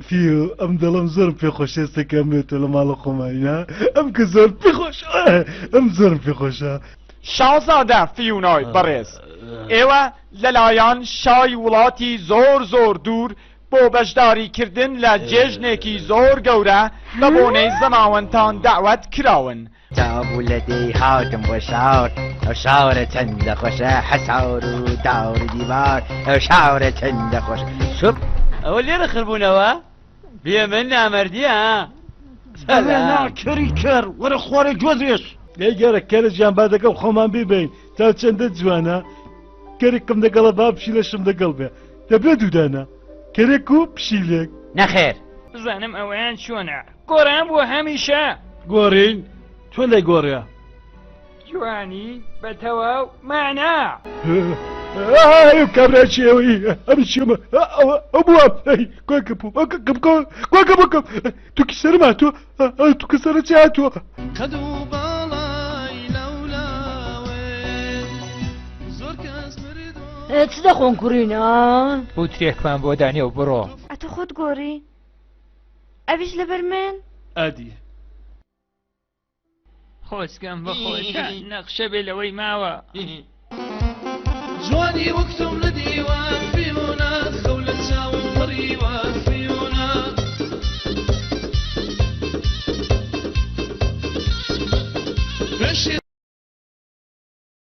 فیو ئەم دەڵم زۆرم پێ خۆشە ئێستا کە ئەم بێتە لە ماڵە خۆمانینا ئەم کە زۆر پێ خۆش ئەم زۆرم پێ خۆشە. شازادە فیونای بەڕێز، ئێوە لەلایەن شای وڵاتی زۆر زۆر دوور بۆ بەشداری کردن لە جێژنێکی زۆر گەورە بە بۆنەی زەماوەندتان دەعوەت کراون. تابوو لە دێی هاتم بۆ شار ئەو شارە چەندە خۆشە حەسار و دار و دیوار ئەو شارە چەندە خۆشە شوب. ئەوە لێرە خربوونەوە بێ من نامەردیە نا کەری کەر وەرە خوارێ گوێ درێژ. ئەی گەرە کەرە گیان با دەگەڵ خۆمان بیبەین تا چەندە جوانە کەرێکم دەگەڵە با پشیلەشم دەگەڵ بێ دەبێ دوودانە کەرێک و پشیلێک. نەخێر. بزانم ئەوەیان چۆنە. گۆڕان بۆ هەمیشە. گۆڕین؟ چۆن دەیگۆڕێ؟ جوانی بە تەواو مانا. ئەو کابرا چیە ئەم چیمە ئەو بووە کۆکە کۆکە بکەم تو کی سەرم هاتووە تو کە سەرە چی هاتووە. قەد و باڵای لەولاوێ زۆر کەس مردووە. چ دەخۆن کوڕینە؟ بوترێکمان بۆ دانێ و بڕۆ. ئەتۆ خۆت گۆڕی؟ ئەویش لەبەر من؟ ئادی. خۆزگەم بە خۆتان نەخشە بێ لەوەی ماوە. جوانی وەک تۆم.